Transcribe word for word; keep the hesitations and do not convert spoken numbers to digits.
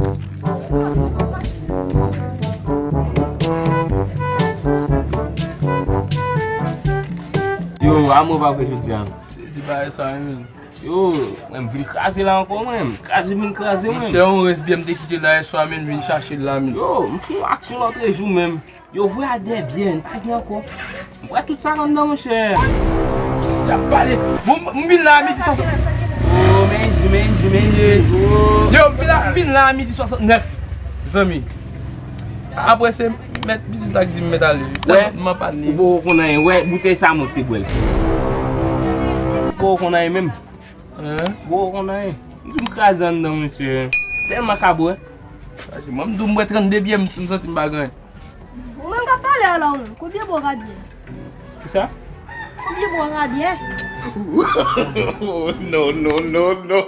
Yo, amò pa vre jodi a. Sezi bagay sa, men. Yo, mwen, m vin kraze la ankò, mwen. M kraze, vin kraze, mwen. Monchè, yon rès byè m te kite la yè swa, men, m vin chache l la, men. Yo, m fè yon aksyon lòtrejou, menm. Yo voye a dèyè byè, n pa gen ankò. M wè tout sa k anndan, monchè. Y ap pale. Bon, m vin la a midi swasant. Oh, men, men, men, oh. Yo, m vin la, m vin la a midi swasantnèf, zanmi. Apre se mèt biznis la ki di m mèt ale. Wè, m ap ale. Ou poko konn anyen. Wè, boutèy sa mwen te bwè l. Ou poko konn anyen menm. Hein? Ou poko konn anyen. M di m kraze anndan, monchè. Tèlman ka bwè. Mwen m di w m bwè trannde byè, m santi m pa gen anyen. Ou menm k ap pale a la, ou menm. Konbyen bò ka byè? Kisa? Konbyen bò ka byè? Oh, no, no, no, no.